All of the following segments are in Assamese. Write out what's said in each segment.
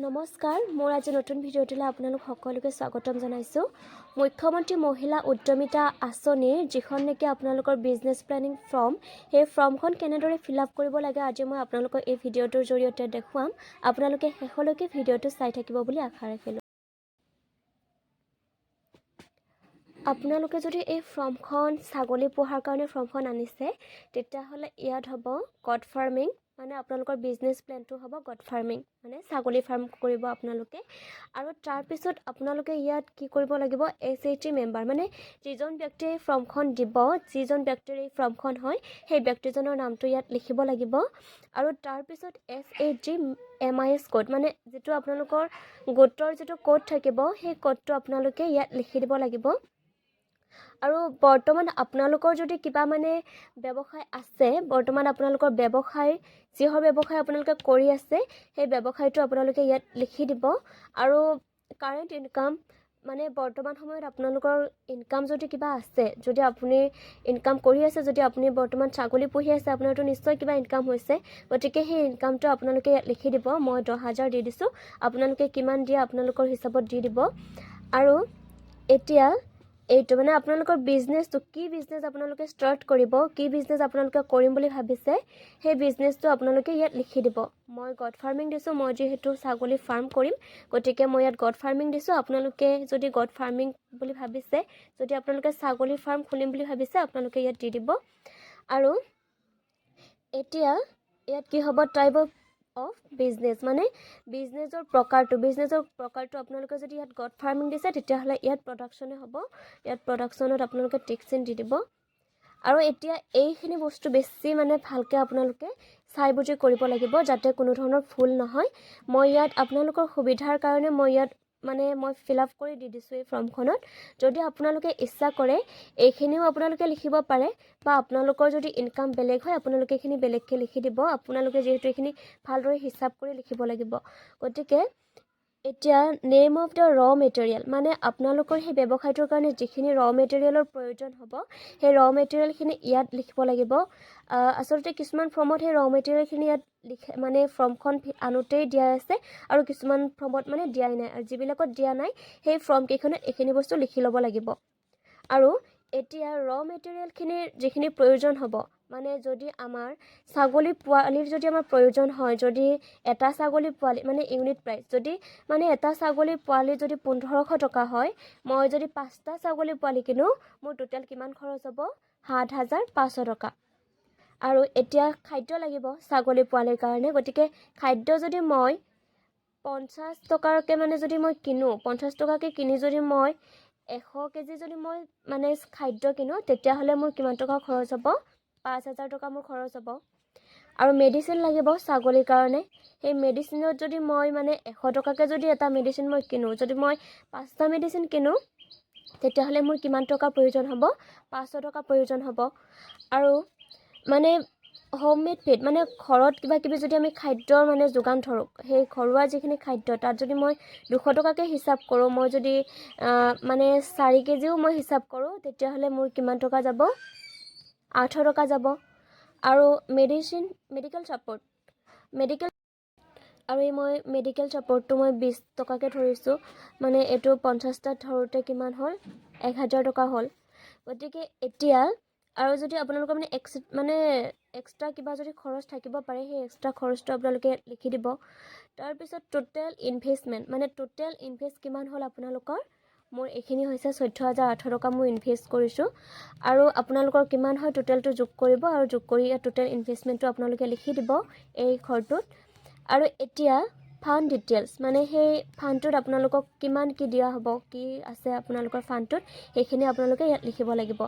নমস্কাৰ, মোৰ আজি নতুন ভিডিঅ'টোলৈ আপোনালোক সকলোকে স্বাগতম জনাইছোঁ। মুখ্যমন্ত্ৰী মহিলা উদ্যমিতা আঁচনিৰ যিখন নেকি আপোনালোকৰ বিজনেছ প্লেনিং ফৰ্ম, সেই ফৰ্মখন কেনেদৰে ফিল আপ কৰিব লাগে, আজি মই আপোনালোকক এই ভিডিঅ'টোৰ জৰিয়তে দেখুৱাম। আপোনালোকে শেষলৈকে ভিডিঅ'টো চাই থাকিব বুলি আশা ৰাখিলোঁ। আপোনালোকে যদি এই ফৰ্মখন ছাগলী পোহাৰ কাৰণে ফৰ্মখন আনিছে, তেতিয়াহ'লে ইয়াত হ'ব গট ফাৰ্মিং, মানে আপোনালোকৰ বিজনেছ প্লেনটো হ'ব গট ফাৰ্মিং, মানে ছাগলী ফাৰ্ম কৰিব আপোনালোকে। আৰু তাৰপিছত আপোনালোকে ইয়াত কি কৰিব লাগিব? এছএইচজি মেম্বাৰ, মানে যিজন ব্যক্তিয়ে এই ফৰ্মখন দিব, যিজন ব্যক্তিৰ এই ফৰ্মখন হয়, সেই ব্যক্তিজনৰ নামটো ইয়াত লিখিব লাগিব। আৰু তাৰপিছত এছএইচজি এমআইএছ ক'ড, মানে যিটো আপোনালোকৰ গোটৰ যিটো ক'ড থাকিব, সেই ক'ডটো আপোনালোকে ইয়াত লিখি দিব লাগিব। আৰু বৰ্তমান আপোনালোকৰ যদি কিবা মানে ব্যৱসায় আছে, বৰ্তমান আপোনালোকৰ ব্যৱসায়, যিহৰ ব্যৱসায় আপোনালোকে কৰি আছে, সেই ব্যৱসায়টো আপোনালোকে ইয়াত লিখি দিব। আৰু কাৰেণ্ট ইনকাম, মানে বৰ্তমান সময়ত আপোনালোকৰ ইনকাম যদি কিবা আছে, যদি আপুনি ইনকাম কৰি আছে, যদি আপুনি বৰ্তমান ছাগলী পুহি আছে, আপোনাৰতো নিশ্চয় কিবা ইনকাম হৈছে। গতিকে সেই ইনকামটো আপোনালোকে ইয়াত লিখি দিব। মই 10,000 দি দিছোঁ, আপোনালোকে কিমান দিয়ে আপোনালোকৰ হিচাপত দি দিব। আৰু এতিয়া এইটো মানে আপোনালোকৰ বিজনেছটো, কি বিজনেছ আপোনালোকে ষ্টাৰ্ট কৰিব, কি বিজনেছ আপোনালোকে কৰিম বুলি ভাবিছে, সেই বিজনেছটো আপোনালোকে ইয়াত লিখি দিব। মই গট ফাৰ্মিং দিছোঁ। মই যিহেতু ছাগলী ফাৰ্ম কৰিম, গতিকে মই ইয়াত গট ফাৰ্মিং দিছোঁ। আপোনালোকে যদি গট ফাৰ্মিং বুলি ভাবিছে, যদি আপোনালোকে ছাগলী ফাৰ্ম খুলিম বুলি ভাবিছে, আপোনালোকে ইয়াত দি দিব। আৰু এতিয়া ইয়াত কি হ'ব? টাইপ অফ অফ বিজনেছ, মানে বিজনেছৰ প্ৰকাৰটো। বিজনেছৰ প্ৰকাৰটো আপোনালোকে যদি ইয়াত গট ফাৰ্মিং দিছে, তেতিয়াহ'লে ইয়াত প্ৰডাকশ্যনে হ'ব। ইয়াত প্ৰডাকশ্যনত আপোনালোকে টিক চিন দি দিব। আৰু এতিয়া এইখিনি বস্তু বেছি মানে ভালকৈ আপোনালোকে চাই বুজি কৰিব লাগিব, যাতে কোনো ধৰণৰ ভুল নহয়। মই ইয়াত আপোনালোকৰ সুবিধাৰ কাৰণে মই ইয়াত মানে মই ফিল আপ কৰি দি দিছোঁ এই ফৰ্মখনত। যদি আপোনালোকে ইচ্ছা কৰে, এইখিনিও আপোনালোকে লিখিব পাৰে বা আপোনালোকৰ যদি ইনকাম বেলেগ হয়, আপোনালোকে এইখিনি বেলেগকৈ লিখি দিব। আপোনালোকে যিহেতু এইখিনি ভালদৰে হিচাপ কৰি লিখিব লাগিব। গতিকে এতিয়া name of the raw material, মানে আপোনালোকৰ সেই ব্যৱসায়টোৰ কাৰণে যিখিনি ৰ মেটেৰিয়েলৰ প্ৰয়োজন হ'ব, সেই ৰ মেটেৰিয়েলখিনি ইয়াত লিখিব লাগিব। আচলতে কিছুমান ফৰ্মত সেই ৰ মেটেৰিয়েলখিনি ইয়াত লিখে, মানে ফৰ্মখন আনোতেই দিয়া আছে আৰু কিছুমান ফৰ্মত মানে দিয়াই নাই। আৰু যিবিলাকত দিয়া নাই, সেই ফৰ্মকেইখনত এইখিনি বস্তু লিখি ল'ব লাগিব। আৰু এতিয়া ৰ মেটেৰিয়েলখিনিৰ যিখিনি প্ৰয়োজন হ'ব, মানে যদি আমাৰ ছাগলী পোৱালিৰ যদি আমাৰ প্ৰয়োজন হয়, যদি এটা ছাগলী পোৱালি, মানে ইউনিট প্ৰাইচ যদি, মানে এটা ছাগলী পোৱালি যদি 1500 টকা হয়, মই যদি পাঁচটা ছাগলী পোৱালি কিনো, মোৰ টোটেল কিমান খৰচ হ'ব? 7500 টকা। আৰু এতিয়া খাদ্য লাগিব ছাগলী পোৱালিৰ কাৰণে। গতিকে খাদ্য যদি মই 50 টকাকৈ মানে যদি মই কিনো, 50 টকাকৈ কিনি যদি মই 100 কেজি যদি মই মানে খাদ্য কিনো, তেতিয়াহ'লে মোৰ কিমান টকা খৰচ হ'ব? 5000 টকা মোৰ খৰচ হ'ব। আৰু মেডিচিন লাগিব ছাগলীৰ কাৰণে। সেই মেডিচিনত যদি মই মানে 100 টকাকৈ যদি এটা মেডিচিন মই কিনো, যদি মই পাঁচটা মেডিচিন কিনো, তেতিয়াহ'লে মোৰ কিমান টকাৰ প্ৰয়োজন হ'ব? 500 টকা প্ৰয়োজন হ'ব। আৰু মানে হোম মেড ফিড, মানে ঘৰত কিবা কিবি যদি আমি খাদ্যৰ মানে যোগান ধৰোঁ, সেই ঘৰুৱা যিখিনি খাদ্য, তাত যদি মই 200 টকাকৈ হিচাপ কৰোঁ, মই যদি মানে 4 কেজিও মই হিচাপ কৰোঁ, তেতিয়াহ'লে মোৰ কিমান টকা যাব? 800 টকা যাব। আৰু মেডিচিন, মেডিকেল ছাপৰ্ট, মেডিকেল আৰু এই মই মেডিকেল ছাপৰ্টটো মই 20 টকাকৈ ধৰিছোঁ। মানে এইটো 50টাত ধৰোঁতে কিমান হ'ল? 1000 টকা হ'ল। গতিকে এতিয়া আৰু যদি আপোনালোকৰ মানে মানে এক্সট্ৰা কিবা যদি খৰচ থাকিব পাৰে, সেই এক্সট্ৰা খৰচটো আপোনালোকে লিখি দিব। তাৰপিছত টোটেল ইনভেষ্টমেণ্ট, মানে টোটেল ইনভেষ্ট কিমান হ'ল আপোনালোকৰ? মোৰ এইখিনি হৈছে 14,800 টকা মই ইনভেষ্ট কৰিছোঁ। আৰু আপোনালোকৰ কিমান হয়, টোটেলটো যোগ কৰিব আৰু যোগ কৰি ইয়াত টোটেল ইনভেষ্টমেণ্টটো আপোনালোকে লিখি দিব এই ঘৰটোত। আৰু এতিয়া ফাণ্ড ডিটেইলছ, মানে সেই ফাণ্ডটোত আপোনালোকক কিমান কি দিয়া হ'ব, কি আছে আপোনালোকৰ ফাণ্ডটোত, সেইখিনি আপোনালোকে ইয়াত লিখিব লাগিব।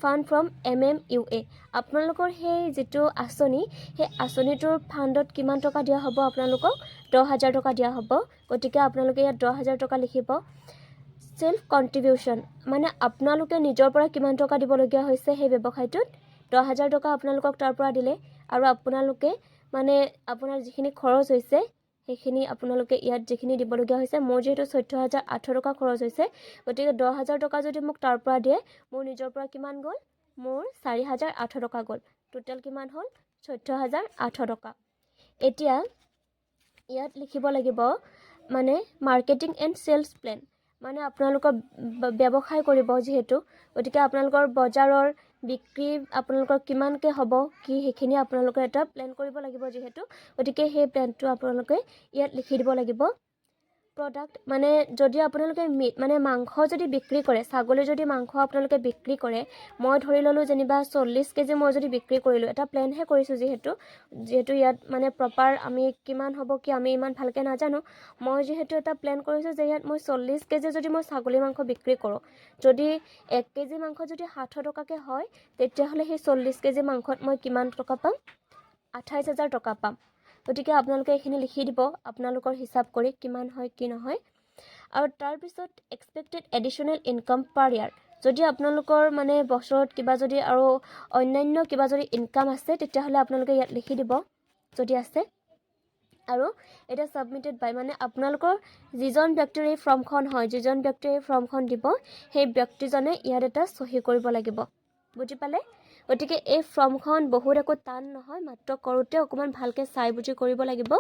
ফাণ্ড ফ্ৰম এমএমইউএ, আপোনালোকৰ সেই যিটো আঁচনি, সেই আঁচনিটোৰ ফাণ্ডত কিমান টকা দিয়া হ'ব আপোনালোকক? 10,000 টকা দিয়া হ'ব। গতিকে আপোনালোকে ইয়াত 10,000 টকা লিখিব। চেল্ফ কণ্ট্ৰিবিউশ্যন, মানে আপোনালোকে নিজৰ পৰা কিমান টকা দিবলগীয়া হৈছে সেই ব্যৱসায়টোত? 10,000 টকা আপোনালোকক তাৰ পৰা দিলে আৰু আপোনালোকে মানে আপোনাৰ যিখিনি খৰচ হৈছে, সেইখিনি আপোনালোকে ইয়াত যিখিনি দিবলগীয়া হৈছে। মোৰ যিহেতু 14,800 টকা খৰচ হৈছে, গতিকে 10,000 টকা যদি মোক তাৰ পৰা দিয়ে, মোৰ নিজৰ পৰা কিমান গ'ল? মোৰ 4800 টকা গ'ল। টোটেল কিমান হ'ল? 14,800 টকা। এতিয়া ইয়াত লিখিব লাগিব মানে মাৰ্কেটিং এণ্ড চেলছ প্লেন, মানে আপোনালোকৰ ব্যৱসায় কৰিব যিহেতু, গতিকে আপোনালোকৰ বজাৰৰ বিক্ৰী আপোনালোকৰ কিমানকৈ হ'ব কি, সেইখিনি আপোনালোকে এটা প্লেন কৰিব লাগিব যিহেতু, গতিকে সেই প্লেনটো আপোনালোকে ইয়াত লিখি দিব লাগিব। প্ৰডাক্ট, মানে যদি আপোনালোকে মিট, মানে মাংস যদি বিক্ৰী কৰে, ছাগলীৰ যদি মাংস আপোনালোকে বিক্ৰী কৰে, মই ধৰি ল'লোঁ যেনিবা 40 কেজি মই যদি বিক্ৰী কৰিলোঁ, এটা প্লেনহে কৰিছোঁ যিহেতু, যিহেতু ইয়াত মানে প্ৰপাৰ আমি কিমান হ'ব কি আমি ইমান ভালকৈ নাজানো। মই যিহেতু এটা প্লেন কৰিছোঁ যে ইয়াত মই 40 কেজি যদি মই ছাগলী মাংস বিক্ৰী কৰোঁ, যদি 1 কেজি মাংস যদি 700 টকাকৈ হয়, তেতিয়াহ'লে সেই 40 কেজি মাংসত মই কিমান টকা পাম? 28,000 টকা পাম। গতিকে আপোনালোকে এইখিনি লিখি দিব আপোনালোকৰ হিচাপ কৰি কিমান হয় কি নহয়। আৰু তাৰপিছত expected additional income per year, যদি আপোনালোকৰ মানে বছৰত কিবা যদি আৰু অন্যান্য কিবা যদি ইনকাম আছে, তেতিয়াহ'লে আপোনালোকে ইয়াত লিখি দিব যদি আছে। আৰু এতিয়া ছাবমিটেড বাই, মানে আপোনালোকৰ যিজন ব্যক্তিৰ এই ফৰ্মখন হয়, যিজন ব্যক্তিয়ে এই ফৰ্মখন দিব, সেই ব্যক্তিজনে ইয়াত এটা চহী কৰিব লাগিব। বুজি পালে? গতিকে এই ফৰ্মখন বহুত একো টান নহয়, মাত্ৰ কৰোঁতে অকণমান ভালকৈ চাই বুজি কৰিব লাগিব।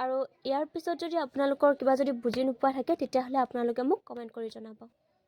আৰু ইয়াৰ পিছত যদি আপোনালোকৰ কিবা যদি বুজি নোপোৱা থাকে, তেতিয়াহ'লে আপোনালোকে মোক কমেণ্ট কৰি জনাব।